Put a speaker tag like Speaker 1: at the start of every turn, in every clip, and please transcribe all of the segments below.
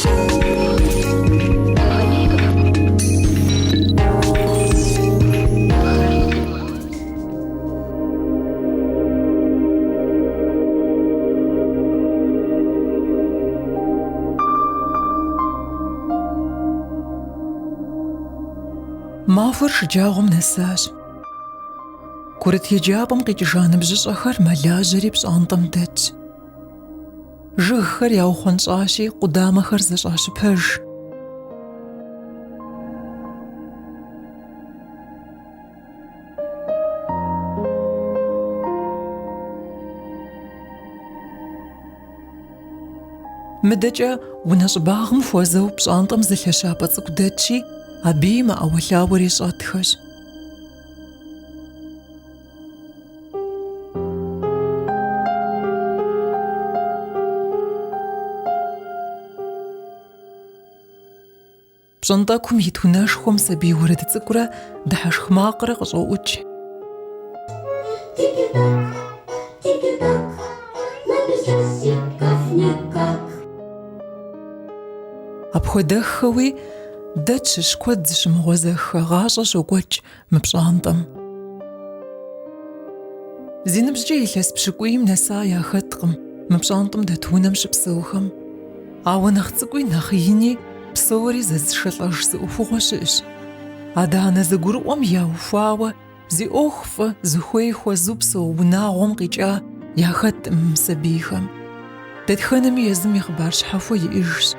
Speaker 1: Махуэр шэджагъуэм нэсащ. Курыт еджапӏэм къикӏыжа ныбжьыщӏэхэр мэлажьэри пщӏантӏэм дэтщ. Жыгхэр яухъуэнщӏащи, къудамэхэр зэщӏащыпэж. Мыдэкӏэ унэ щӏыбагъым хуэзэу пщӏантӏэм зы лъэщапӏэ цӏыкӏу дэтщи, абыи мэӏэуэлъауэри щӏэтхэщ. Пщӏантӏэкум ит унэшхуэм сабий уэрэд цӏыкӏурэ дыхьэшх макърэ къыщӏоӏукӏ. Апхуэдэххэуи дэ тщыщ куэд зыщымыгъуэзэххэ гъащӏэ щокӏуэкӏ мы пщӏантӏэм. Зи ныбжькӏэ илъэс пщыкӏуийм нэса яхэткъым мы пщӏантӏэм дэт унэм щыпсэухэм. Ауэ нэхъ цӏыкӏуи нэхъ ини псори зэзышэлӏэж зы ӏуэхугъуэ щыӏэщ. Адэ-анэ зэгурыӏуэм яухуауэ зи ӏуэху фӏы зыхуей хуэзэу псэу унагъуэм къикӏа яхэткъым мы сабийхэм. Дэтхэнэми езым и хъыбар щхьэхуэ иӏэжщ.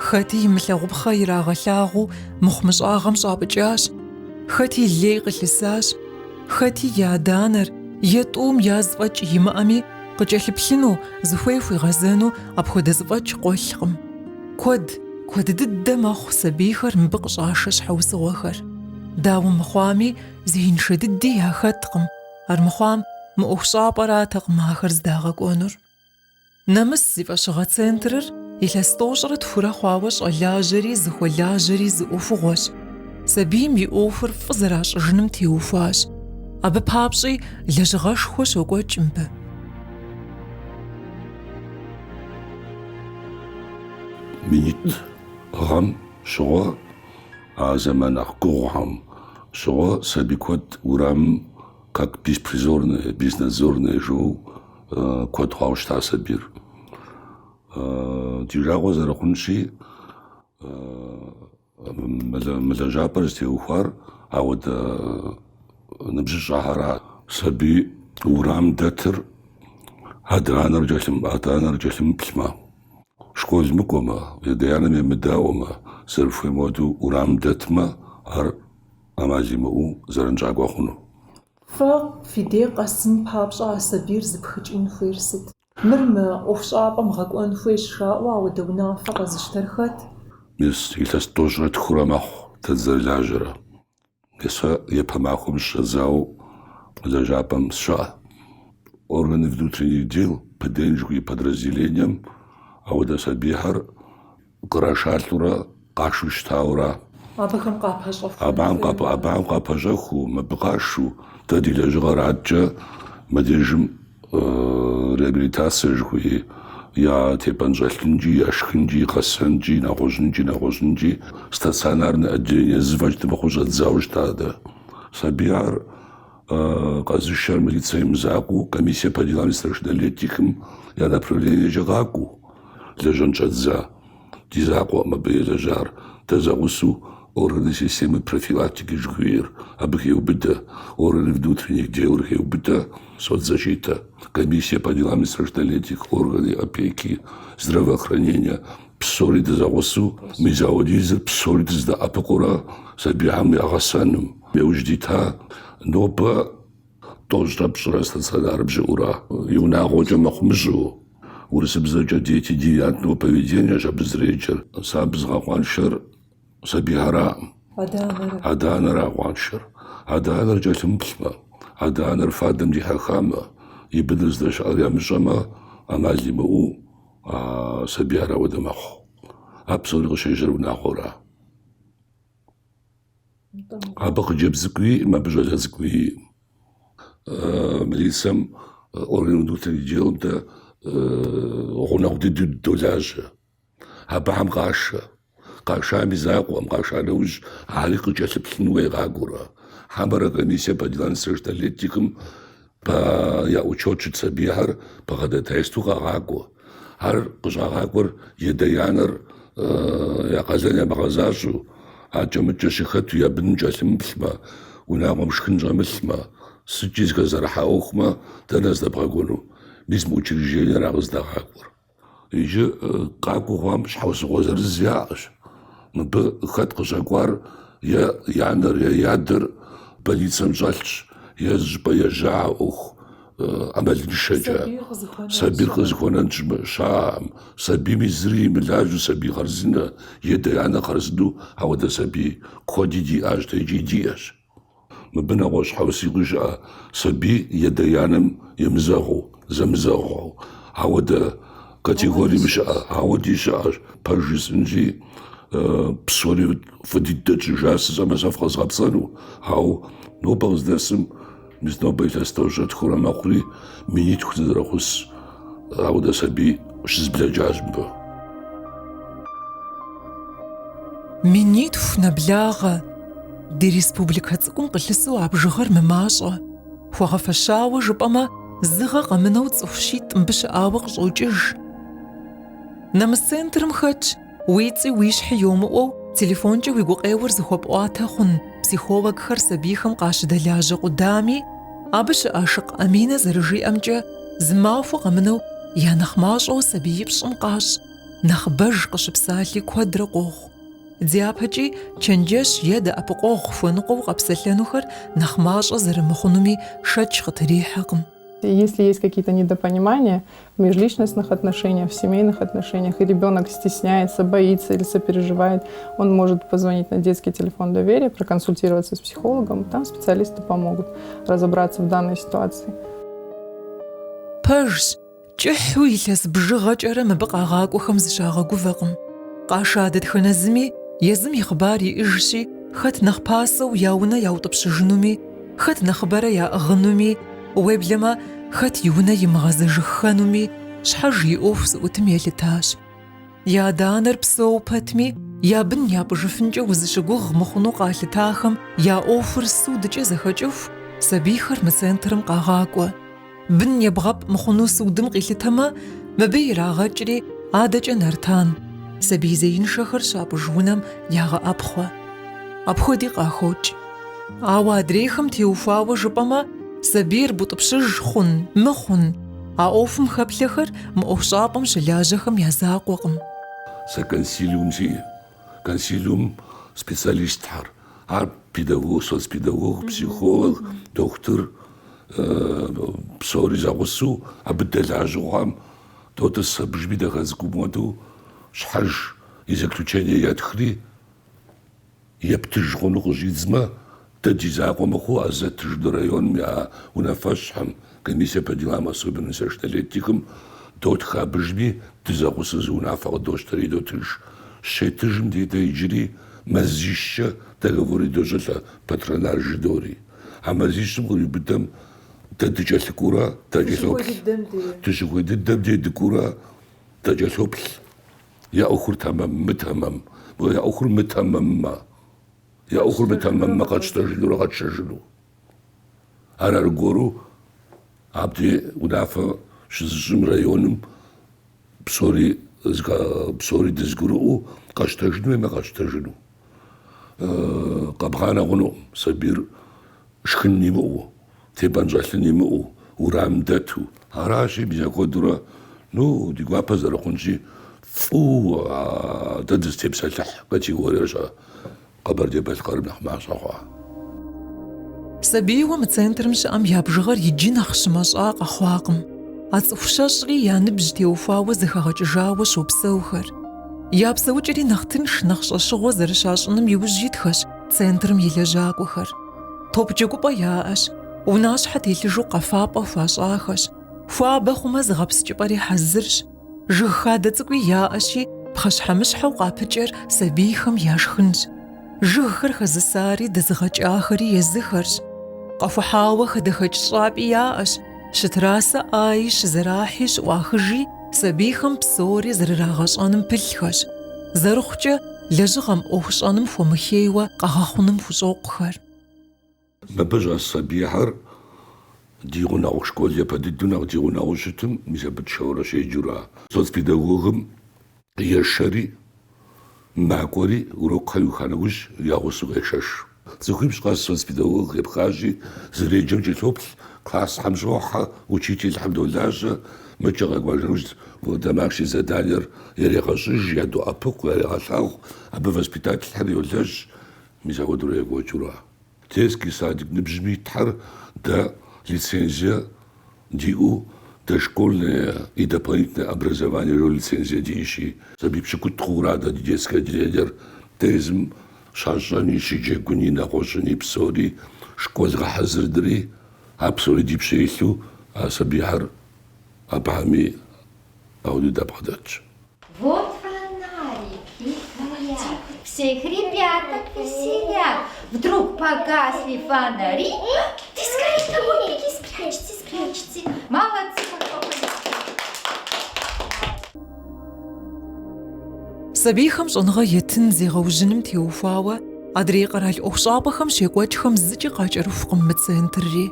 Speaker 1: Хэти имылъагъупхъэ ирагъэлъагъуу мыхъумыщӏагъэм щӏапӏыкӏащ, хэти лей къылъысащ, хэти и адэ-анэр е тӏум яз фӏэкӏ имыӏэми, къыкӏэлъыплъыну, зыхуей хуигъэзэну апхуэдэ зэфӏэкӏ къуэлъкъым. Куэд, куэд дыдэ мэхъу сабийхэр мыбы къыщӏашэ щхьэусыгъуэхэр. Дауэ мыхъуами, зеиншэ дыди яхэткъым, армыхъуам мы ӏуэхущӏапӏэратэкъым ахэр здагъэкӏуэнур. Нэмыс зи фӏэщыгъэ центрыр илъэс тӏощӏрэ тхурэ хъуауэ щӏэлажьэри зыхуэлажьэри зы ӏуэхугъуэщ. Сабийм и ӏуэхур фӏы зэращӏыжыным теухуащ. Абы папщӏи лэжьыгъэшхуэ щокӏуэкӏ мыбы.
Speaker 2: Минитӏ гъэм щыгъуэ, а зэман нэхъ гугъухэм щыгъуэ сабий куэд уэрамым как беспризорные, безнадзорные жыӏэу куэд хъуауэ щыта сабийр. Ди жагъуэ зэрыхъунщи, мы лэжьапӏэр зытеухуар ауэдэ ныбжьыщӏэхэра. Сабий урам дэтыр адэ-анэр кӏэлъымыплъмэ, школ мыкӏуэмэ, адэ-анэм емыдаӏуэмэ, зэрыхуейм хуэдэу урам дэтмэ, ар ӏэмал имыӏэу зэранщӏакӏуэ хъуну.
Speaker 1: Фэ фи дей къэсын папщӏэ а сабийр зыпхыкӏын хуейр сыт? Мыр мы ӏуэхущӏапӏэм гъэкӏуэн хуейщ жаӏэу ауэдэ унафэ къэзыщтэр хэт?
Speaker 2: Мис илъэс тӏощӏрэ тхурэ мэхъу дэ дызэрылажьэрэ. Мис сэ япэ махуэм щыщӏэдзауэ лэжьапӏэм сыщыӏэ. Органы внутренних дел, ПДН жыхуиӏэ подразделением ауэдэ сабийхэр Кърашалӏэурэ къашэу щытауэра.
Speaker 1: Абыхэм къапэщӏэхуу.
Speaker 2: Абыхэм къапэщӏэхуу, мыбы къашэу, дэ ди лэжьыгъэр адэкӏэ мыдежым реабилитацие жыхуиӏи, я тепӏэнщӏэлъынкӏи, я шхынкӏи, гъэсэнкӏи, нэгъуэщӏынкӏи, нэгъуэщӏынкӏи стационарнэ отделение зы фӏэкӏ дымыхъуу щӏэддзауэ щыта дэ. Сабийхэр къэзышэр милицэ имызакъуэу, комиссия по делам несовершеннолетнихым я направлениекӏэ къакӏуэу. Лэжьэн щӏэддза. Ди закъуэкъым абы елэжьар. Дэ зэгъусэу органы системы профилактики жыхуиӏэр абы хеубыдэ, органы внутренних делыр хеубыдэ, соцзащитэ, комиссия по делам несовершеннолетних, органы опеки, здравоохранения. Псори дызэгъусэу, мис ауэдизыр псори дызэдэӏэпыкъуурэ сабийхэм я гъэсэным яужь дита. Нобэ тӏощӏрэ пщӏырэ стационарым щыӏэура, и унагъуэкӏэ мыхъумыщӏэу. Урысыбзэкӏэ дети девиантного поведениещ абы зэреджэр. Сэ абы згъэкъуаншэр сабийхэраӏым. Адэ-анэра къуаншэр. Адэ-анэр кӏэлъымыплъмэ, адэ-анэр фадэм дихьэхамэ, и быныр здэщыӏэр ямыщӏэмэ, ӏэмал имыӏэу а сабийхэр ауэдэ мэхъу. А псори къыщежьэр унагъуэра. Абы хъыджэбз цӏыкӏуи иӏым, абы щӏалэ цӏыкӏуи иӏым. Милицэм органы внутренних делым дэ гъунэгъу дыдэу дыдолажьэ. Абыхэм къашэ. Къашам и закъуэкъым, къаша нэужь ари къыкӏэлъыплъын хуей къакӏуэурэ. Хьэмэрэ комиссия по делам несовершеннолетнихым я учет щыт сабийхэр по ходатайству къагъакӏуэ. Ар къыщӏагъакӏуэр и адэ-анэр я къалэн ямыгъэзащӏэу, адэкӏэ-мыдэкӏэ щыхэту я быным кӏэлъымыплъмэ, унагъуэм шхын щӏэмылъмэ, сыткӏи зэхэзэрыхьа ӏуэхумэ, дэнэ здэбгъэкӏуэну? Мис мы учреждениера къыздагъакӏуэр. Иджы къакӏуэ хъуам щхьэусыгъуэ зырыз яӏэщ. Мыбы хэт къыщӏэкӏуар е и анэр, е и адэр больницэм щӏэлъщ, е зыщӏыпӏэ ежьа ӏуэху ӏэмалыншэкӏэ. Сабийр къызыхуэнэн щыӏэкъым. Сабийми зыри имылажьэу сабий хъарзынэ е адэ-анэ хъарзынэу ауэдэ сабий куэди диӏащ дэ икӏи диӏэщ. Мыбы нэгъуэщӏ щхьэусыгъуи щыӏэ, сабий и адэ-анэм емызэгъыу, зэмызэгъыу. Ауэдэ категориеми щыӏэ, ауэди щыӏэщ. Пэж жысӏэнщи, псори фӏы дыдэ тщӏыжа сысӏэмэ сэ фыкъэзгъэпцӏэну. Ауэ нобэ къыздэсым, мис нобэ илъэс тӏощӏрэ тхурэ мэхъури, минитху дызэрыхъус ауэдэ сабий щызблэкӏащ мыбы.
Speaker 1: Минитху нэблагъэ ди республикэ цӏыкӏум къылъысу а бжыгъэр мымащӏэ. Хуэгъэфэщауэ жыпӏэмэ, зы гъэ къэмынэу цӏыху щитӏ мыбы щыӏауэ къыщӏокӏыж. Нэмыс центрым хэтщ уи цӏи уи щхьи йомыӏуэу телефонкӏэ уи гукъеуэр зыхуэпӏуатэ хъун психологхэр сабийхэм къащыдэлажьэ къудами, абы щыӏэ Шыкъ Аминэ зэрыжиӏэмкӏэ, зы махуэ къэмынэу я нэхъ мащӏэу сабиипщӏым къащӏ, нэхъыбэж къыщыпсалъи куэдрэ къохъу. Дяпэкӏи чэнджэщ е дэӏэпыкъуэгъу хуэныкъуэу къэпсэлъэнухэр нэхъ мащӏэ зэрымыхъунуми шэч къытрихьэкъым.
Speaker 3: Если есть какие-то недопонимания в межличностных отношениях, в семейных отношениях, и ребенок стесняется, боится или сопереживает, он может позвонить на детский телефон доверия, проконсультироваться с психологом, там специалисты помогут разобраться в данной ситуации.
Speaker 1: Пэжщ, Кӏыхьу илъэс бжыгъэкӏэрэ мыбы къагъакӏуэхэм зыщагъэгувэкъым. Къаша дэтхэнэ зыми езым и хъыбар иӏэжщи, хэт нэхъ пасэу я унэ яутӏыпщыжынуми, хэт нэхъыбэрэ яӏыгъынуми, уеблэмэ хэт и унэ имыгъэзэжыххэнуми, щхьэж и ӏуэху зыӏутым елъытащ. Я адэ-анэр псэу пэтми, я бын япӏыжыфынкӏэ узыщыгугъ мыхъуну къалъытахэм я ӏуэхур судкӏэ зэхэкӏыху, сабийхэр мы центрым къагъакӏуэ. Бын ебгъэпӏ мыхъуну судым къилъытэмэ, мыбы ирагъэкӏри, адэкӏэ Нартан, сабий зеиншэхэр щапӏыж унэм ягъэӏэпхъуэ. Апхуэди къахокӏ. Ауэ адрейхэм теухуауэ жыпӏэмэ, сабийр бутӏыпщыж хъун, мыхъун, а ӏуэхум хэплъэхэр мы ӏуэхущӏапӏэм щылажьэхэм я закъуэкъым.
Speaker 2: Сэ консилиум сиӏэ. Консилиум специалистхэр, ар педагог, соцпедагог, психолог, дохутыр псори зэгъусэу абы дэлажьэу хъуам, дотӏыс абыжми дахэ цӏыкӏум хуэдэу щхьэж и заключение етхри, ептыж хъуну къыщӏидзмэ, дэ ди закъуэ мыхъуу а зэтыжыну районым я унафэщӏхэм, комиссия по делам особенно несовершеннолетнихым дотх абыжми, дызэгъусэу зы унафэ къыдощтэри идотыж. Щетыжым дей дэ иджыри мазищкӏэ договор идощӏылӏэ патронаж жыдори. А мазищым къриубыдэм дэ дыкӏэлъыкӏуэурэ дакӏэлъоплъ. Дыщыхуей дыдэм дей дыкӏуэурэ дакӏэлъоплъ. Я ӏуэхур тэмэм, мытэмэм. Я ӏуэхур мытэмэммэ, я ӏуэхур мытэмэммэ къэтщтэжынурэ къэтшэжыну. Ар аргуэру абдей унафэ щызыщӏым районым псори псори дызэгурыӏуэу къэщтэжыну хуеймэ къэщтэжыну. Къэбгъанэ хъунукъым сабийр шхын имыӏэу, тепӏэн-щӏэлъын имыӏэу, урамым дэту. Аращи, мис апхуэдэурэ, ну, ди гуапэ зэрыхъунщи, фӏыуэ дэ дызытепсэлъыхь категориер щӏэ Къэбэрдей-Балъкъэрым нэхъ мащӏэ хъуа.
Speaker 1: Сабийуэ мы центрым щыӏэм я бжыгъэр иджы нэхъ щымэщӏа къэхъуакъым. А цӏыху щэщӏри я ныбжь теухуауэ зэхэгъэкӏыжауэ щопсэухэр. Я псэукӏэри нэхъ тынш, нэхъ щӏэщыгъуэ зэрыщащӏыным иужь итхэщ центрым и лэжьакӏуэхэр. Топ джэгупӏэ яӏэщ, унащхьэ телъыжу къэфапӏэ хуащӏахэщ, хуабэ хъумэ зыгъэпскӏыпӏэри хьэзырщ. Жыг хадэ цӏыкӏуи яӏэщи, пхъэщхьэмыщхьэу къапыкӏэр сабийхэм яшхынщ. Жыгхэр хэзысари дэзыгъэкӏахэри езыхэрщ. Къэхухьауэ хадэхэкӏ щӏапӏи яӏэщ, щытрасэ ӏаи, щызэрахьи, щыӏуахыжи сабийхэм псори зэрырагъэщӏэным пылъхэщ. Зэрыхъукӏэ, лэжьыгъэм, ӏуэху щӏэным хуэмыхейуэ къэгъэхъуным хущӏокъухэр.
Speaker 2: Мыбы щӏэс сабийхэр ди гъунэгъу школ япэ дыдэу нэхъ ди гъунэгъуу щытым, мис абы тшэурэ щеджэура. Соцпедагогым ешэри, макӏуэри, урокхэр иуха нэужь я гъусэу къешэж. Цӏыхуипщӏ къэс соцпедагог епхащи, зэреджэм кӏэлъоплъ, классхэм щӏохьэ, учителхэм долажьэ, мыкӏэ къэкӏуэж нэужь домашний заданиер ярегъэщӏыж, ядоӏэпыкъу, ярегъэлъагъу, абы воспитателхэр йолэжь, мис апхуэдэурэ екӏуэкӏыура. Детский садик ныбжьым итхэр дэ лицензие диӏэу, дошкольное и дополнительное образование жиӏэу лицензие диӏэщи, сабий пщыкӏутӏ хъуура дэ ди детское отделениер дэ езым щащӏэни, щыджэгуни, нэгъуэщӏыни псори, школ гъэхьэзырынри, а псори ди пщэ илъу а сабийхэр абыхэми ауэдэу дабгъэдэтщ.
Speaker 4: Вот фонарики горят, всех ребяток веселят. Вдруг погасли фонари, ты скорей домой беги, спрячься, спрячься. Молодцы, похлопали.
Speaker 1: Сабийхэм щӏэныгъэ етын зегъэужьыным теухуауэ адрей къэрал ӏуэхущӏапӏэхэм щекӏуэкӏхэм зыкӏи къакӏэрыхукъым мы центрри.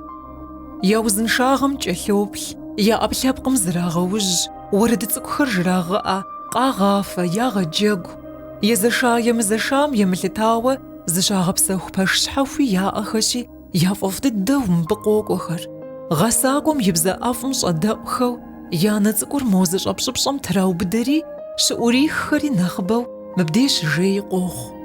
Speaker 1: Я узыншагъэм кӏэлъоплъ, я ӏэпкълъэпкъым зрагъэужь, Уэрэд цӏыкӏухэр жрагъыӏэ, къагъафэ, ягъэджэгу. Езэша-емызэшам емылъытауэ зыщагъэпсэху пэш щхьэхуи яӏэхэщи, яфӏэфӏ дыдэу мыбы къокӏуэхэр. Гъэсакӏуэм и бзэ ӏэфӏым щӏэдэӏухэу, я нэ цӏыкӏур мо зыщӏэпщӏыпщӏэм траубыдэри, щыӏуриххэри нэхъыбэу мыбдеж щыжеи къохъу.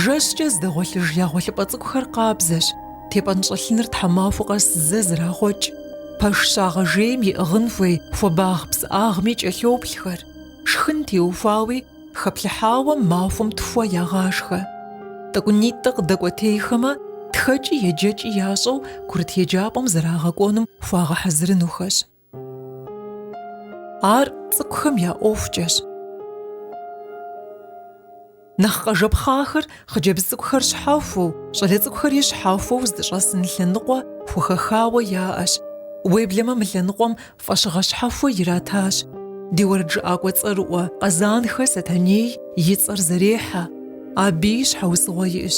Speaker 1: Жэщкӏэ здэгъуэлъыж я гъуэлъыпӏэ цӏыкӏухэр къабзэщ, тепӏэнщӏэлъыныр тхьэмахуэ къэс зэ зэрахъуэкӏ. Пэш щагъэжейм иӏыгъын хуей хуабагъ-псыӏагъми кӏэлъоплъхэр, шхын теухуауи хэплъыхьауэ махуэм тхуэ ягъашхэ. Тӏэкӏунитӏэ къыдэкӏуэтейхэмэ, тхэкӏи еджэкӏи ящӏэу курыт еджапӏэм зэрагъэкӏуэнум хуагъэхьэзырынухэщ. Ар цӏыкӏухэм я ӏуэхукӏэщ. Нэхъ къэжэпхъахэр хъыджэбз цӏыкӏухэр щхьэхуэу, щӏалэ цӏыкӏухэри щхьэхуэу здыщӏэсын лъэныкъуэ хухэхауэ яӏэщ. Уеблэмэ мы лъэныкъуэм фӏэщыгъэ щхьэхуэ иратащ. Ди уэрэджыӏакӏуэ цӏэрыӏуэ Къэзанхэ Сэтэней и цӏэр зэрехьэ. Абыи щхьэусыгъуэ иӏэщ.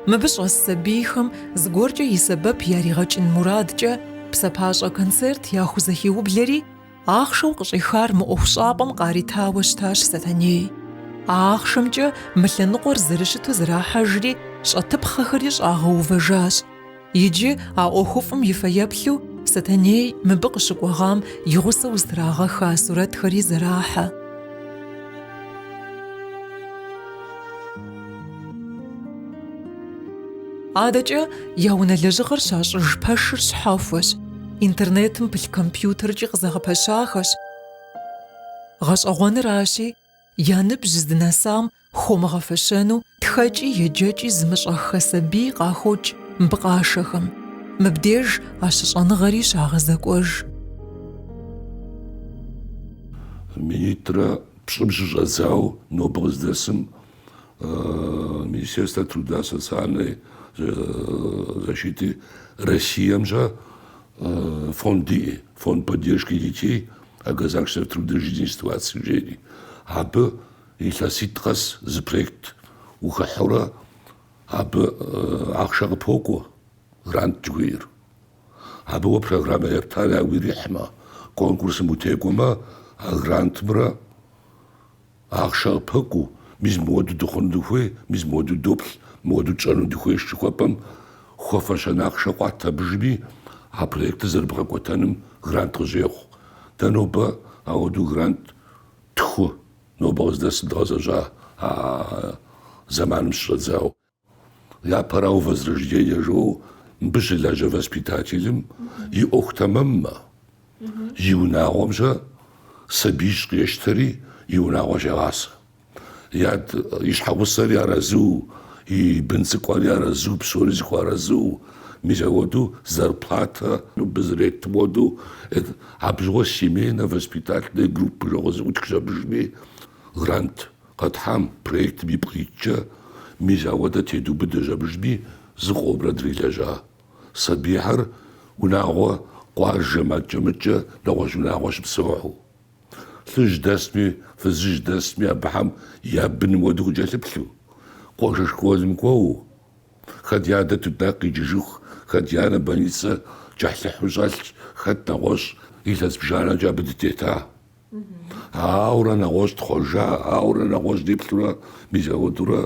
Speaker 1: Мыбы щӏэс сабийхэм зыгуэркӏэ и сэбэп яригъэкӏын мурадкӏэ псапащӏэ концерт яхузэхиублэри, ахъшэу къыщӏихар мы ӏуэхущӏапӏэм къаритауэ щытащ Сэтэней. А ахъшэмкӏэ мы лъэныкъуэр зэрыщыту зэрахьэжри, щӏэтыпхъэхэри щӏагъэувэжащ. Иджы а ӏуэхуфӏым и фэеплъу Сэтэней мыбы къыщыкӏуэгъам и гъусэу зытрагъэха сурэтхэри зэрахьэ. Адэкӏэ я унэ лэжьыгъэр щащӏыж пэшыр щхьэхуэщ, интернетым пылъ компьютеркӏи къызэгъэпэщахэщ. Гъэщӏэгъуэныращи, я ныбжь здынэсам Хуомыгъэфэщэну тхэкӏи еджэкӏи зымыщӏэххэ сабий къахокӏ мыбы къашэхэм. Мыбдеж а щыщӏэныгъэри щагъэзэкӏуэж.
Speaker 2: Минитӏрэ пщӏым щыщӏэдзауэ нобэ къыздэсым Министерство труда социальной защиты Россием-щэ фонд диӏэ, фонд поддержки детей, оказавшихся в трудной жизненной ситуации жери. Абы Илъэситӏ къэс зы проект ухыхьэурэ абы ахъшэ къыпокӏуэ, грант жыхуиӏэр. Абы уэ программэ ептар ягу ирихьмэ, конкурсым утекӏуэмэ, а грантымрэ ахъшэ къыпэкӏуэу, мис мыуэду дыхъуну дыхуей, мис мыуэду доплъ, мыуэду тщӏэну дыхуейщ жыхуэпӏэм хуэфэщэн ахъшэ къуат абыжми, а проектыр зэрыбгъэкӏуэтэным грант къыщӏегъу. Дэ нобэ ауэдэу грант тху Нобэ къыздэсым дгъэзэщӏа а зэманым щыщӏэдзауэ. Япэрауэ Возрождение жыӏэу мыбы щылажьэ воспитателым и ӏуэху тэмэммэ, и унагъуэм-щэ сабиищ къещтэри и унагъуэ щегъасэ. И щхьэгъусэри арэзыу, и бын цӏыкӏуэри арэзыу, псори зыхуэарэзыу, мис апхуэдэу зарплатэ мыбы зэреттым хуэдэу, Абы щыгъуэ семейно-воспитательная группэ жаӏэу къызэӏутхщ абыжми, грант къэтхьам проектым ипкъ иткӏэ, мис ауэдэ тедубыдэщ абыжми зыкъомрэ дрилэжьа. Сабийхэр унагъуэ къуажэм адэкӏэ-мыдэкӏэ нэгъуэщӏ унагъуэ щыпсэухьу. Лӏыжь дэсми, фызыжь дэсми абыхэм я быным хуэдэу къыкӏэлъыплъу, къуажэ школым кӏуэу, хэт и адэ тутнакъ къикӏыжыху, хэт и анэ больницэ кӏыхьлӏыхьу щӏэлъщ, хэт нэгъуэщӏ илъэс бжанэкӏэ абы дытета. Ауэрэ нэгъуэщӏ тхъуэжа, ауэрэ нэгъуэщӏ деплъурэ, мис ауэдурэ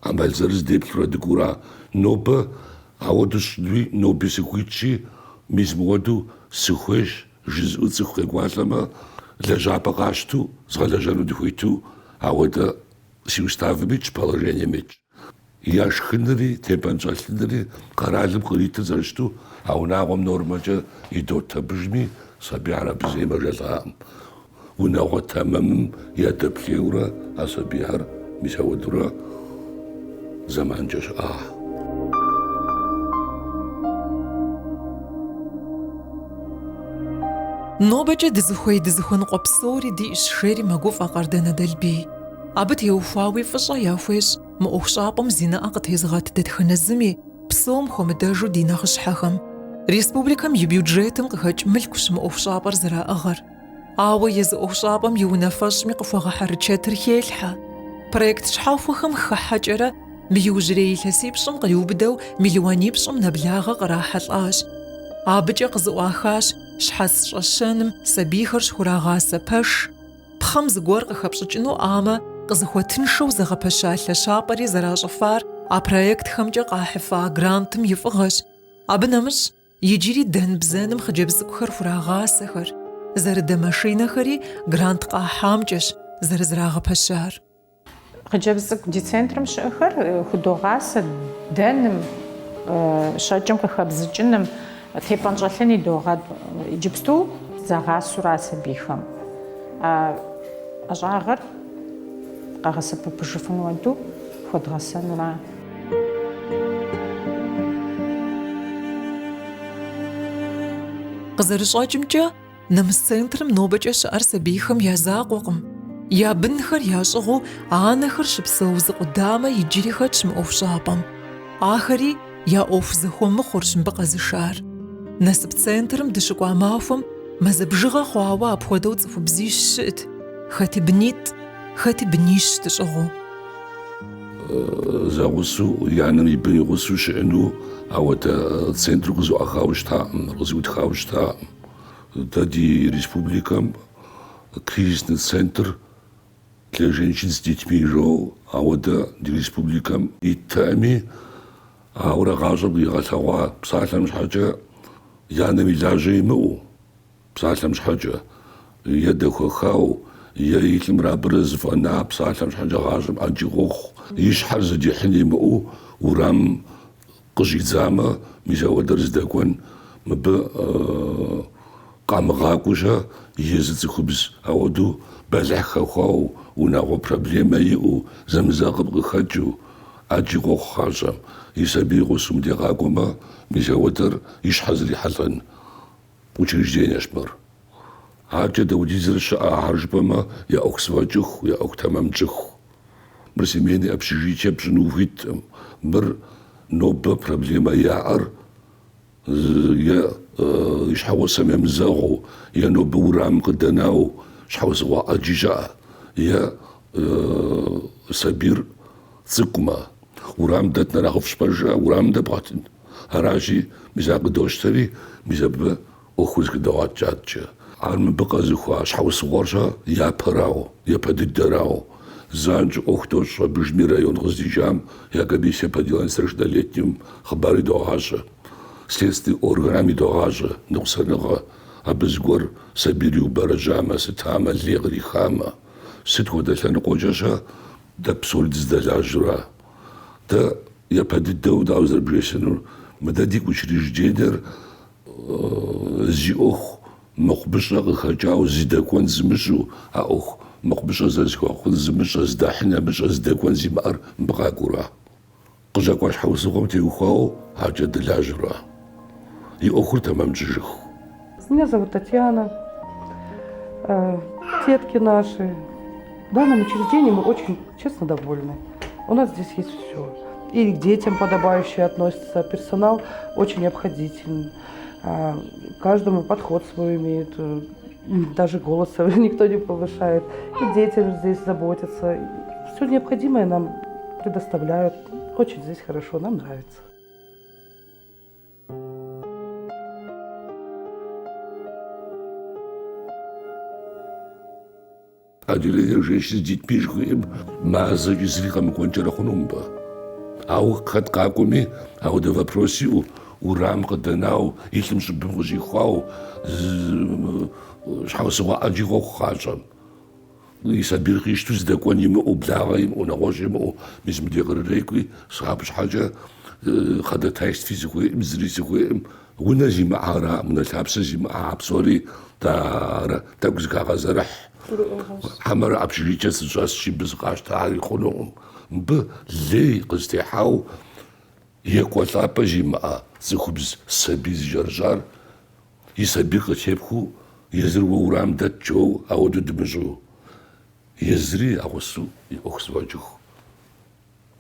Speaker 2: ӏэмал зырыз деплъурэ дыкӏуэура. Нобэ ауэдэу сщӏынуи, ноби сыхуитщи, мис мыуэду сыхуейщ жызыӏэу цӏыху къекӏуалӏэмэ, лэжьапӏэ къащту, згъэлэжьэну дыхуиту, ауэдэ си уставым итщ, положением итщ. Я шхынри, тепӏэнщӏэлъынри къэралым къритыр зэрыщыту, а унагъуэм нормэкӏэ идот абыжми, сабийхэр абы зэи мэжэлӏакъым. Унагъуэ тэмэмым ядэплъейурэ а сабийхэр мис ауэдурэ зэманкӏэ щыӏа.
Speaker 1: Нобэкӏэ дызыхуей дызыхуэныкъуэ псори диӏэщ, жери мэгуфӏэ Къардэн Адэлбий. Абы теухуауи фӏыщӏэ яхуещӏ мы ӏуэхущӏапӏэм зи нэӏэ къытезыгъэт дэтхэнэ зыми, псом хуэмыдэжу ди нэхъыщхьэхэм. Республикэм и бюджетым къыхэкӏ мылъкущ мы ӏуэхущӏапӏэр зэраӏыгъыр. Ауэ езы ӏуэхущӏапӏэм и унафэщӏми къыхуэгъэхьэрычэтыр хелъхьэ. Проект щхьэхуэхэм хыхьэкӏэрэ мы иужьрей илъэсипщӏым къриубыдэу мелуанипщӏым нэблагъэ кърахьэлӏащ. Абыкӏэ къызэӏуахащ щхьэц щӏэщэным сабийхэр щыхурагъасэ пэш, Пхъэм зыгуэр къыхэпщӏыкӏынуӏамэ, къызыхуэтыншэу зэгъэпэща лъэщапӏэри зэращӏыфар а проектхэмкӏэ къахьыфа грантым и фӏыгъэщ. Абы нэмыщӏ, иджыри дэн-бзэным хъыджэбз цӏыкӏухэр хурагъасэхэр, зэрыдэ машинэхэри грант къахьамкӏэщ зэрызэрагъэпэщар.
Speaker 5: Хъыджэбз цӏыкӏу ди центрым щыӏэхэр худогъасэ дэным, щэкӏым къыхэбзыкӏыным, тепӏэнщӏэлъын идогъэд. Иджыпсту загъасэура сабийхэм. А ӏэщӏагъэр къагъэсэбэпыжыфын хуэдэу хуэдгъэсэнура.
Speaker 1: Къызэрыщӏэкӏымкӏэ, Нэмыс центрым нобэкӏэ щыӏэр сабийхэм я закъуэкъым. Я бынхэр ящӏыгъуу анэхэр щыпсэу зы къудамэ иджыри хэтщ мы ӏуэхущӏапӏэм. Ахэри я ӏуэху зэхуэмыхъурщ мыбы къэзышар. Насып центрым дыщыкӏуа махуэм мазэ бжыгъэ хъуауэ апхуэдэу цӏыхубзищ щыӏэт, хэти бынитӏ, хэти бынищ дыщӏыгъуу.
Speaker 2: Зэгъусэу, и анэм и бын и гъусэу щыӏэну ауэдэ центру къызэӏуахауэ щытакъым, къызэӏутхауэ щытакъым. Дэ ди республикэм кризисный центр для женщин с детьми жоу, ауэдэ ди республикэм иттэкъыми, ауэрэ гъащӏэм къигъэлъэгъуа псалъэм щхьэкӏэ и анэм и лажьэ имыӏэу, псалъэм щхьэкӏэ е дэхуэхау, е и лӏымрэ абырэ зэфӏэна псалъэм щхьэкӏэ гъащӏэм ӏэджи къохъу, и щхьэр зыдихьын имыӏэу урамым Къыщӏидзамэ, мис ауэдэр зыдэкӏуэн мыбы къамыгъакӏуэу-щэ езы цӏыхубз ауэдэу бэлыхь хэхуау, унагъуэ проблемэ иӏэу, зэмызэгъым къыхэкӏыу, ӏэджи къохъу гъащӏэм. И сабий гъусэу мыдей къакӏуэмэ, мис ауэдэр и щхьэ зрихьэлӏэн учреждениещ мыр. Адэкӏэ дауэдизрэ щыӏэ ахэр жыпӏэмэ, я ӏуэху зэфӏэкӏыху, я ӏуэху тэмэм тщӏыху. Мыр семейный общежитие пщӏыну ухуиткъым. Мыр нобэ проблемэ яӏэр е и щхьэгъусэм емызэгъыу, е нобэ урамым къыдэнауэ щхьэусыгъуэ ӏэджи щыӏэ, е сабийр цӏыкӏумэ, урам дэт нэхъыфӏщ пэжа, урамым дэбгъэтын. Аращи, мис ар къыдощтэри, мис абы ӏуэхур зыхыдогъэкӏ адэкӏэ. Ар мыбы къэзыхуа щхьэусыгъуэр-щэ япэрауэ, япэ дыдэрауэ. Занщӏэу ӏуэху дощӏ абыжми район къыздикӏам я комиссия по делам несовершеннолетним хъыбар идогъащӏэ. Следственный органам идогъащӏэ ныкъусаныгъэ, абы зыгуэр сабийр иубэрэжьамэ, сытамэ, лей кърихамэ. Сыт хуэдэ лъэныкъуэкӏэ-щэ дэ псори дыздэлажьэра? Дэ япэ дыдэу дауэ зэрыбжесӏэнур, мы дэ ди учреждениер Зи ӏуэху мыхъумыщӏэ къыхэкӏауэ зыдэкӏуэн зымыщӏэу, а ӏуэху мыхъумыщӏэ зэрызэхуэхъун зымыщӏэ, зыдахьын ямыщӏэ, зыдэкӏуэн зимыӏэр мыбы къакӏуэура. Къыщӏэкӏуа щхьэусыгъуэм теухуауэ адэкӏэ дылажьэура. И ӏуэхур тэмэм тщӏыжыху.
Speaker 6: Меня зовут Татьяна. Детки наши. В данном учреждении мы очень, честно, довольны. У нас здесь есть все. И к детям подобающе относятся. Персонал очень обходительный. Каждому подход свой имеет. Даже голоса никто не повышает. И детям здесь заботятся. Все необходимое нам предоставляют. Очень здесь хорошо, нам нравится.
Speaker 2: Отделение женщин с детьми жыхуиӏэм мазэкӏи зыри къэмыкӏуэнкӏэрэ хъуну мыбы. Ауэ хэт къакӏуэми, ауэдэ вопрос иӏэу, урам къыдэнау, и лӏым щӏыбым къыщӏихуау, щхьэусыгъуэ ӏэджи къохъу гъащӏэм. И сабийр къищтэу здэкӏуэн имыӏэу, благъэ имыӏэу, нэгъуэщӏ имыӏэу, мис мыдей кърырекӏуи, абы щхьэкӏэ ходатайстви сыхуейӏым, зыри сыхуейӏым. Унэ зимыӏэра, унэ лъапсэ зимыӏэ псори тӏэкӏу зыхагъэзэрыхь. Хьэмэрэ общежитие сыщӏэсщи, мыбы сыкъащтэ, ари хъунукъым. Мыбы лей къызытехьау екӏуэлӏапӏэ зимыӏэ цӏыхубз сабий зыкӏэрыщӏар и сабийр къытепхыу езыр уэ урам дэт жоу ауэдэу дымыщӏу, езыри я гъусэу и ӏуэху зэфӏэкӏыху.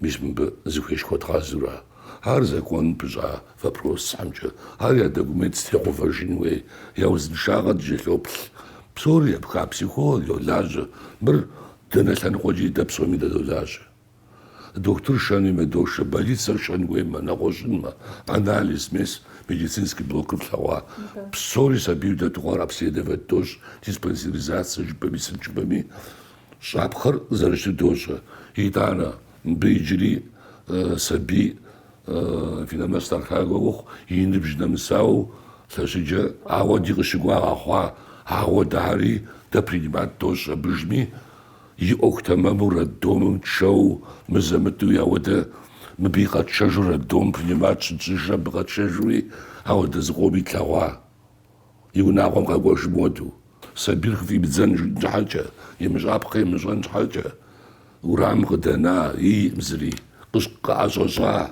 Speaker 2: Мис мыбы зыхуей щыхуэдгъазэура? Ар законым пыщӏа вопросхэмкӏэ, ар я документ зэтегъэувэжын хуей, я узыншагъэ дыкӏэлъоплъ. Псори епха психолог йолажьэ. Мыр дэнэ лъэныкъуэкӏи дэ псоми дадолажьэ. Дохутыр шэн хуеймэ, дошэ, больницэ шэн хуеймэ, нэгъуэщӏынмэ, анализ, мес, медицинский блокыр флъэгъуа. Псори сабийу дэту хъуар обследовать дощӏ, диспансеризацэ жыпӏэми, сыт жыпӏэми. Щӏапхъэр зэрыщыту дощӏэ. Итӏанэ, мыбы иджыри сабий фи нэмэс лъагэ ухъу, и ныбжь нэмысауэ лъэщыджэ, ауэди къыщыкӏуа къэхъуа, ауэдэхэри дэ принимать дощӏ абыжми, и ӏуэху тэмэму роддомым тшэу, мызэ-мытӏэуи ауэдэ мыбыи къэтшэжу роддом принимать щытщӏыжрэ абы къэтшэжуи, ауэдэ зыкъоми тлъэгъуа. И унагъуэм къэкӏуэжым хуэдэу, сабийр хыфӏимыдзэн щхьэкӏэ, имыщӏапхъэ имыщӏэн щхьэкӏэ, урамым къыдэна, иӏым зыри къыӏэщӏэщӏа.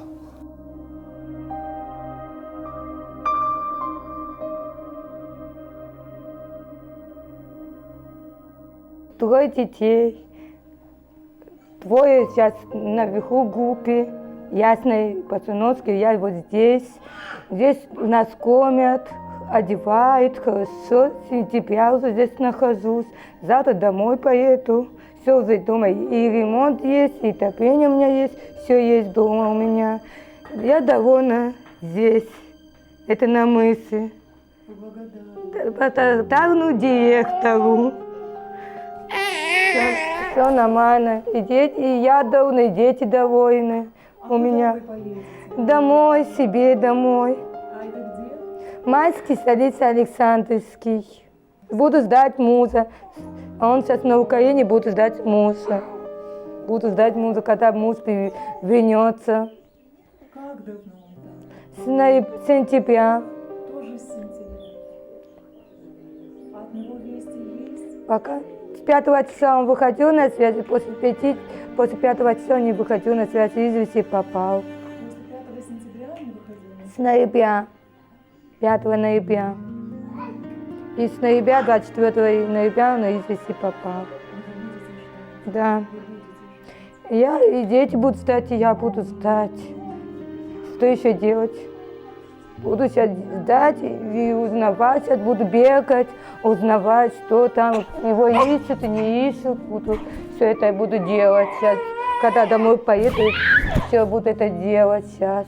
Speaker 7: Трое детей, двое сейчас наверху группе, Ясной Пацановской, я вот здесь. Здесь нас кормят, одевают, хорошо. С сентября уже здесь нахожусь. Завтра домой поеду. Все уже дома. И ремонт есть, и отопление у меня есть. Все есть дома у меня. Я довольна здесь. Это на мысе. Благодарну директору. Все, все нормально. И дети, и я довольна, и дети довольны у меня. Домой, себе домой.
Speaker 1: А это где?
Speaker 7: Майский, столица Александрский. Буду ждать мужа. А он сейчас на Украине, буду ждать мужа. Буду ждать мужа, когда муж вернется.
Speaker 1: Как давно он там?
Speaker 7: С сентября.
Speaker 1: Тоже с сентября. От него вести есть?
Speaker 7: Пока. С 5 числа он выходил на связь, после 5 числа он не выходил на связь, из вести попал.
Speaker 1: После 5 сентября он не выходил на
Speaker 7: С ноября, 5 ноября. И с ноября, 24 ноября он из вести попал.
Speaker 1: Вы будете ждать?
Speaker 7: Да.
Speaker 1: Вы будете ждать?
Speaker 7: Я и дети будут ждать, и я буду ждать. Что еще делать? Буду сейчас ждать и узнавать, сейчас буду бегать, узнавать, что там, его ищут и не ищут. Буду, все это я буду делать сейчас. Когда домой поеду, все буду это делать сейчас.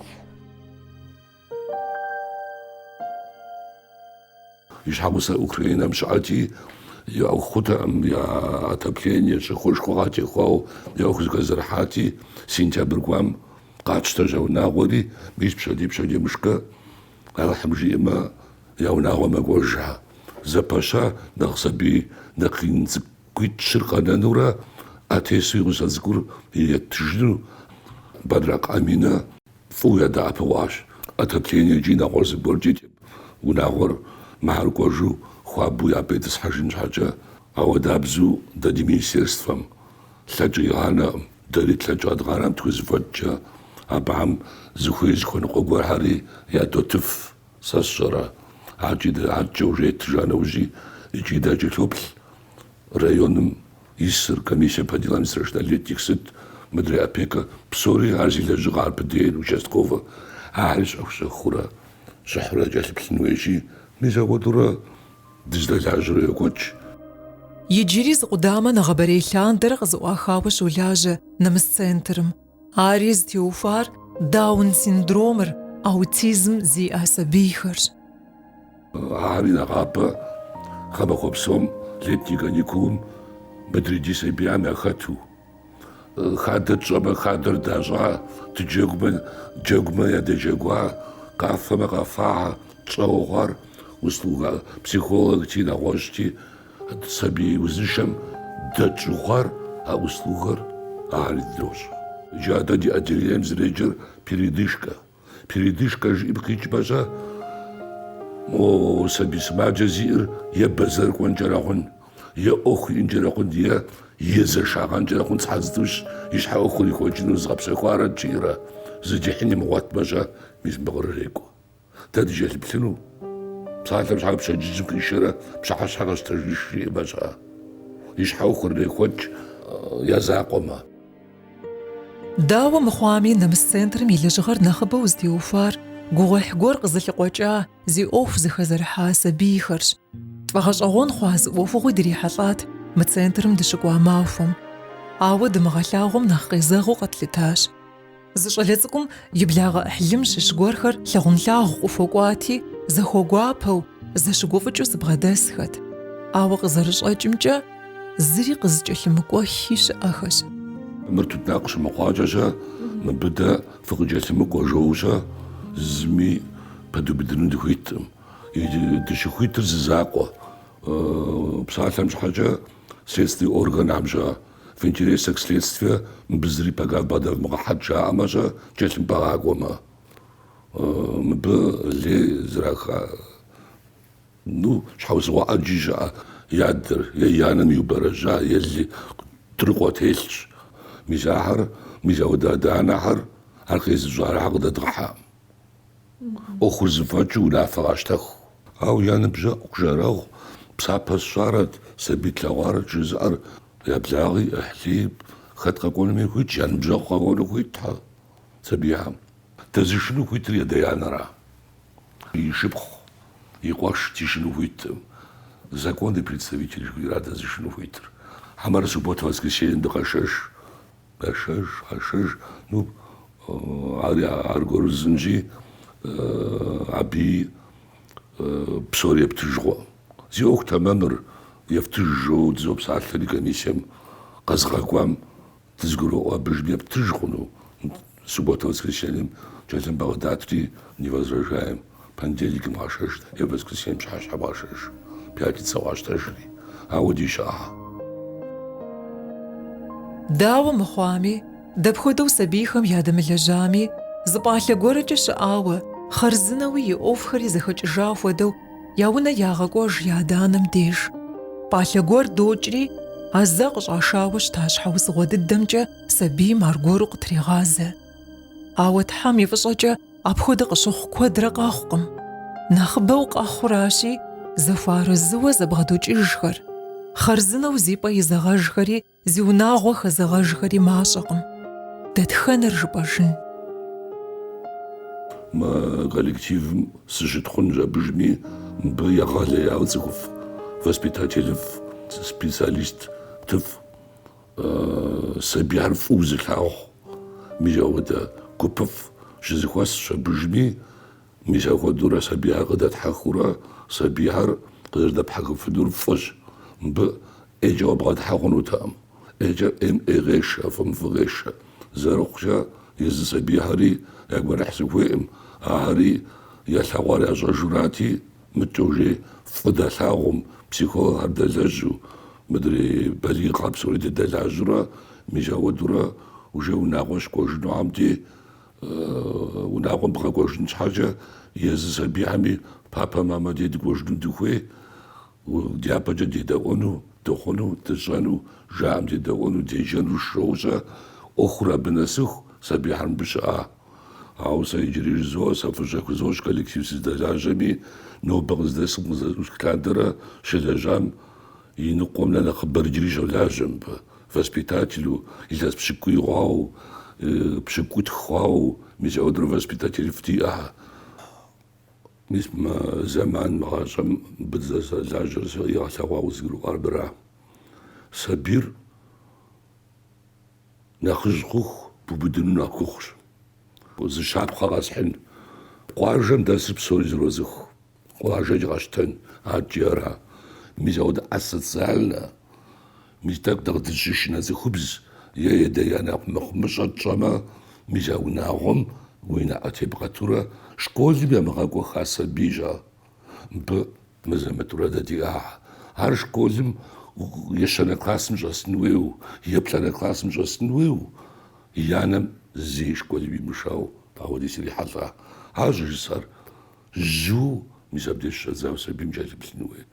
Speaker 2: И щхьэгъусэр Украинэм щыӏэти, я ӏуэху хъутэкъым, я отопление, щӏыхуэшхуэ къатехуауэ, я ӏуэху зэхэзэрыхьати, сентябрь кӏуам къатщтэщ а унагъуэри, мис пщэдей пщэдеймышкэ, Алыхьым жиӏэмэ, я унагъуэ мэкӏуэжа. Зэпэща нэхъ сабий нэхъ ин цӏыкӏуитӏ-щыр къэнэнурэ, ӏэ тесу и гъусэ цӏыкӏур еттыжыну Бэдракъ Аминэ фӏыуэ ядэӏэпыкъуащ. Отоплениекӏи нэгъуэщӏ зыгуэркӏи унагъуэр мыхьэр кӏуэжу хуабэу я пӏэ итӏысхьэжын щхьэкӏэ, ауэдабзэу дэ ди министерствэм лъэкӏ къигъанэкъым, дэри тлъэкӏ къэдгъанэкъым тхузэфӏэкӏкӏэ, абыхэм зыхуей зыхуэныкъуэ гуэрхэри ядотыф, сэ сщӏэрэ, адэкӏи адэкӏэ уже еттыжа нэужьи икӏи дакӏэлъоплъ районым исыр, комиссия по делам несовершеннолетних сыт, мыдрей опека, псори ар зи лэжьыгъэ аркъудейр, участковэ, ахэри щӏэх-щӏэхыурэ, щӏыхьурэ кӏэлъыплъын хуейщи, мис апхуэдэурэ. дыздэлажьэурэ йокӏуэкӏ.
Speaker 1: Иджыри зы къудамэ нэгъабэрей лъандэрэ къызэӏуахауэ щолажьэ Нэмыс центрым. Ари зытеухуар Даун синдромыр, аутизм зиӏэ сабийхэрщ.
Speaker 2: Ари нэгъабэ гъэмахуэ псом летний каникулым мыдрей ди сабийхэм яхэту. Хадэ тщӏэмэ, хадэр дащӏа, дыджэгумэ, джэгумэ ядэджэгуа, къафэмэ къэфа, тщӏэуэ хъуар услуга психологти, нэгъуэщӏти, сабий узыншэм дэтщӏу хъуар а услугэр ари дощӏ. Иджы адэ ди отделением зэреджэр передышка. Передышка жиӏэм къикӏмэ-щэ, мо сабий сымаджэ зиӏэр е бэзэр кӏуэнкӏэрэ хъун, е ӏуэху иӏэнкӏэрэ хъун, е езэшагъэнкӏэрэ хъун, сыхьэт зытӏущ и щхьэ ӏуэхур ирихуэкӏыну згъэпсэхуарэт жиӏэрэ, зыдихьын имыгъуэтмэ-щэ, мис мыбы кърырекӏуэ. Дэ дыкӏэлъыплъыну, псалъэм щхьэкӏэ пщэдджыжьым къишэрэ пщыхьэщхьэ къэщтэжынщ жиӏэмэ-щэ, и щхьэ ӏуэхур ирехуэкӏ я закъуэмэ.
Speaker 1: Дауэ мыхъуами, Нэмыс центрым и лэжьыгъэр нэхъыбэу зытеухуар гугъуехь гуэр къызылъыкъуэкӏа, зи ӏуэху зэхэзэрыхьа сабийхэрщ. Тфӏэгъэщӏэгъуэн хъуа зы ӏуэхугъуи дрихьэлӏат мы центрым дыщыкӏуа махуэм. Ауэ дымыгъэлъагъуэм нэхъ къезэгъыу къэтлъытащ. Зы щӏалэ цӏыкӏум и благъэ ӏыхьлым щыщ гуэрхэр лъагъунлъагъу къыхуэкӏуати, зэхуэгуапэу, зэщыгуфӏыкӏыу зыбгъэдэсхэт. Ауэ къызэрыщӏэкӏымкӏэ, зыри къызыкӏэлъымыкӏуэххи щыӏэхэщ.
Speaker 2: Мыр тутнакъ щымыхъуакӏэ-щэ, мыбы дэ фыкъыкӏэлъымыкӏуэ жоуэ-щэ, зыми пэдубыдыну дыхуиткъым. Дыщыхуитыр зы закъуэ. Псалъэм щхьэкӏэ, следственный органхэм-щэ, в интересах следствия мыбы зыри пока бгъэдэвмыгъэхьэт жаӏэмэ-щэ, кӏэлъымпӏэ къакӏуэмэ, мыбы лей зэраха. Ну, щхьэусыгъуэ ӏэджи щыӏэ, и адэр е и анэм иубэрэжьа, е лы тыркъуэ телъщ. Мис ахэр, мис ауэдэ адэ-анэхэр, ар къезыщӏар ахэр къыдэдгъэхьэкъым. ӏуэхур зэфӏэкӏыу унафэ къащтэху. Ауэ я ныбжьэгъу жэрэгъу псапэ сщӏарэт, сабий тлъэгъуарэт жызыӏэр я благъи, ӏыхьлыи хэт къэкӏуэнуми хуитщ, я ныбжьэгъу къэкӏуэну хуитхэ сабийхэм. Дэзышыну хуитыр и адэ-анэра. И шыпхъу, и къуэш дишыну хуиткъым. Законный представитель жыхуиӏэра дэзышыну хуитыр. Хьэмэрэ субботэ воскресеньем дыкъэшэж, къэшэж, къэшэж. Ну, ар аргуэру зынщи, абыи псори ептыж хъуӏым. Зи ӏуэху тэмэмыр ефтыж жоуэ дызопсалъэри комиссием къэзыгъэкӏуам Дызгуроӏуэ абыжым ептыж хъуну субботэ воскресеньем кӏэлъымпӏэ къыдатри не возражаем, понедельникым къашэж е воскресеньем пщыхьэщхьэм къашэж, пятницэ къащтэжри, ауэди щыӏэ.
Speaker 1: Дауэ мыхъуами, дапхуэдэу сабийхэм ядэмылэжьами, зы пӏалъэ гуэркӏэ щыӏауэ, хъарзынэуи и ӏуэхухэри зэхэкӏыжа хуэдэу Я унэ ягъэкӏуэж я адэ-анэм деж. Пӏалъэ гуэр докӏри, а зэ къыщӏашауэ щыта щхьэусыгъуэ дыдэмкӏэ сабийм аргуэру къытрегъазэ. Ауэ Тхьэм и фӏыщӏэкӏэ апхуэдэ къыщыхъу куэдрэ къэхъукъым. Нэхъыбэу къэхъуращи, зэхуэарэзыуэ зэбгъэдокӏыжхэр. Хъарзынэу зи пӏэ изэгъэжхэри Зи унагъуэ хэзэгъэжхэри мащӏэкъым. Дэтхэнэр жыпӏэжын?
Speaker 2: Мы коллективым сыщытхъунщ абыжми, мыбы егъэлеяуэ цӏыхуфӏ, воспитателыфӏ, специалистыфӏ, сабийхэр фӏыуэ зылъагъу, мис ауэдэ гупыфӏ щызэхуэсщ абыжми, Мис апхуэдэурэ сабийхэр къыдэтхьэхыурэ сабийхэр къызэрыдэпхьэхыфынур фӏыщ. Мыбы ӏейкӏэ убгъэдыхьэ хъунутэкъым. ӏейкӏэ ӏейм ӏей къешэ, фӏым фӏы къешэ. Зэрыхъукӏэ езы сабийхэри я гуэныхь сыхуейкъым, ахэри ялъэгъуар ящӏэжурати, мыткӏэ уже фӏы далъагъум, психологхэр дэлэжьу, мыдрей балигъхэр псори дыдэлажьэурэ, мис апхуэдэурэ уже унагъуэ щыкӏуэжынухэм дей Унагъуэм бгъэкӏуэжын щхьэкӏэ езы сабийхэми папэ мамэ дей дыкӏуэжыну дыхуей, дяпэкӏэ дедэӏуэну, дыхъуну, дыщӏэну, жаӏэм дедэӏуэну, деджэну жоуэ-щэ, ӏуэхур абы нэсыху сабийхэр мыбы щыӏа. Ауэ сэ иджыри жызоӏэ, сэ фӏыщӏэ хузощӏ коллектив сыздэлажьэми, нобэ къыздэсым къызэӏусх лъандэрэ щылэжьам и ныкъуэм нэ нэхъыбэр иджыри щолажьэ мыбы. Воспитателу, илъэс пщыкӏуий хъуауэ, пщыкӏутху хъуауэ, мис ауэдурэ воспитателыфӏ диӏэхэ. Мис мы зэман мы гъащӏэм мыбы дызэрылажьэр сэ игъэлъэгъуауэ къызгурыӏуар мыра. Сабийр нэхъыжь хъуху бубыдыну нэхъ гугъущ. Зы щапхъэ къэсхьын. Къуажэм дэсыр псори зэроцӏыху. Къуажэкӏэ къэщтэн, адэкӏи ара. Мис ауэдэ асоциальнэ, мис тӏэкӏу нэхъ дыщышынэ цӏыхубз е едея нэхъ мыхъумыщӏэ тщӏэмэ, мис а унагъуэм уи нэӏэ тебгъэтурэ школым ямыгъэкӏуэха сабийщ ар. Мыбы мызэ-мытӏурэ дэ диӏа. Ар школым ещанэ классым щӏэсын хуейуэ, еплӏанэ классым щӏэсын хуейуэ, и анэм зэи школым имышауэ ауэди срихьэлӏа. Ар щӏыжысӏэр Жьыу мис абдеж щыщӏэдзауэ сабийм кӏэлъыплъын хуей.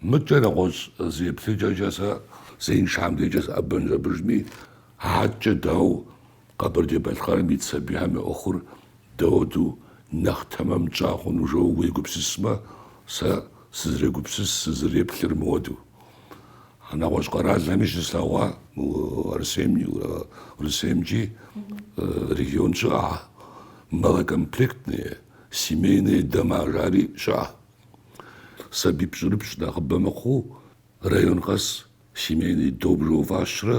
Speaker 2: Мыдкӏэ нэгъуэщӏ зы еплъыкӏэкӏэ сэ зеиншэхэм дежкӏэ сыӏэбэнщ абыжми, адэкӏэ дауэ Къэбэрдей-Балъкъэрым ит сабийхэм я ӏуэхур дауэду нэхъ тэмэм тщӏа хъуну жоуэ уегупсысмэ, сэ сызэрегупсыс, сызэреплъыр мыуэду. Нэгъуэщӏ къэралхэми щыслъэгъуа Урысеймкӏи регион щыӏэ, малокомплектные, Семейные дома жари щыӏэ. Сабий пщӏырыпщӏ нэхъыбэ мыхъуу район къэс семейный дом жоуэ фӏащрэ,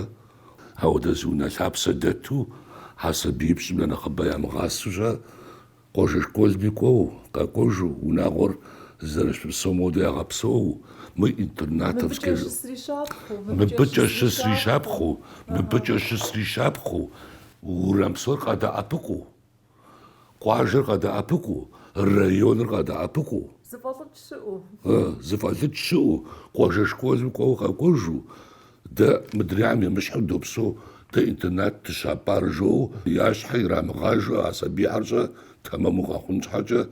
Speaker 2: ауэдэ зы унэ лъапсэ дэту, а сабиипщӏым я нэхъыбэ ямыгъасэу щэ, къуажэ школми кӏуэу, къэкӏуэжу, унагъуэр зэрыщыпсэум хуэдэу ягъэпсэуу, мы интернатовскэ мыбыкӏэ щысри щапхъэу, мыбыкӏэ щысри щапхъэу, урам псор къадэӏэпыкъуу. Къуажэр къадэӏэпыкъуу, районыр къадэӏэпыкъуу.
Speaker 1: Зыфӏэлӏыкӏ щыӏэу.
Speaker 2: Зыфӏэлӏыкӏ щыӏэу, къуажэ школым кӏуэуэ къэкӏуэжу, дэ мыдрейм емыщхьу допсэу, дэ интернат дыщапӏар жоуэ, я щхьэ ирамыгъажэу а сабийхэр щэ тэмэму къэхъун щхьэкӏэ,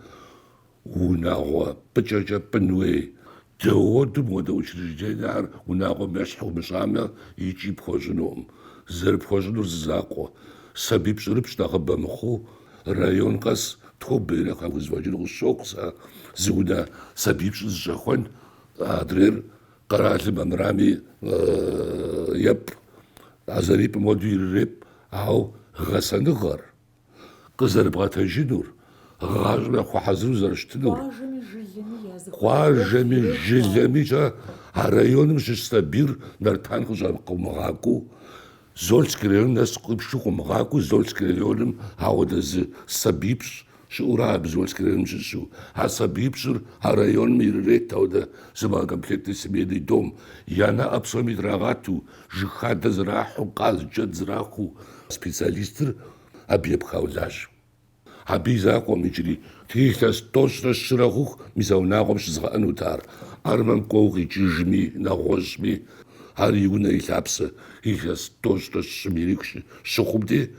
Speaker 2: Унагъуэ пӏыкӏэкӏэ пӏын хуей. Дауэду мыуэдэ учреждениехэр унагъуэм ещхь умыщӏамэ икӏи пхуэщӏынукъым. Зэрыпхуэщӏынур зы закъуэ. Сабий пщӏырыпщӏ нэхъыбэ мыхъуу, район къэс тобэ ирехъу яхузэфӏэкӏыну къысщохъу сэ зы унэ сабиипщӏ зыщӏэхуэн, адрейр къэралым амырами епӏ, а зэрипӏым хуэдэу ирырепӏ, ауэ гъэсэныгъэр. Къызэрыбгъэтэджынур, гъащӏэм яхуэхьэзыру зэрыщытынур. Къуажэми жылэми щэ а районым щыщ сабийр Нартан къыщӏэкъыумыгъакӏуэу, Зольский районым нэс къипшу къыумыгъакӏуэу, Зольский районым ауэдэ зы сабиипщӏ щыӏэура абы Зольский районым щыщу. А сабиипщӏыр а районым ирырет ауэдэ зы малокомплектный семейный дом. Я нэӏэ псоми трагъэту, жыг хадэ зэрахьэу, къаз джэд зэрахуэу специалистыр Абы епхауэ лажьэу. Абы и закъуэм иджыри илъэс тӏощӏрэ щырэ хъуху мис а унагъуэм щызгъэӏэнут ар. Армэм кӏуэуэ къикӏыжми, нэгъуэщӏми, ар и унэ и лъапсэ илъэс тӏощӏрэ щым ирику щыхъум де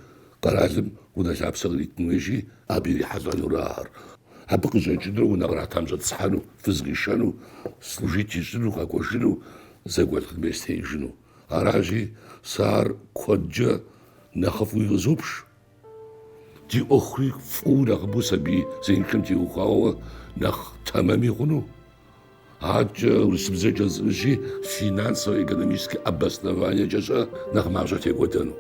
Speaker 2: къэралым унэ лъапсэ къритын хуейщи, абы ирихьэлӏэнура ар. Абы къыщӏэкӏынурэ унэ къратам щӏэтӏысхьэну, фыз къишэну, служить ищӏыну, къэкӏуэжыну, зэгуэлӏын бестеижыну. Аращи, сэ ар куэдкӏэ нэхъыфӏуи къызобж. Ди ӏуэхури фӏыуэ нэхъыбэу сабий зеиншэм теухуауэ нэхъ тэмэми хъуну. Адэкӏэ урысыбзэкӏэ жысӏэнщи, финансово-экономическэ обоснованиекӏэ щэ нэхъ мащӏэ текӏуэдэну.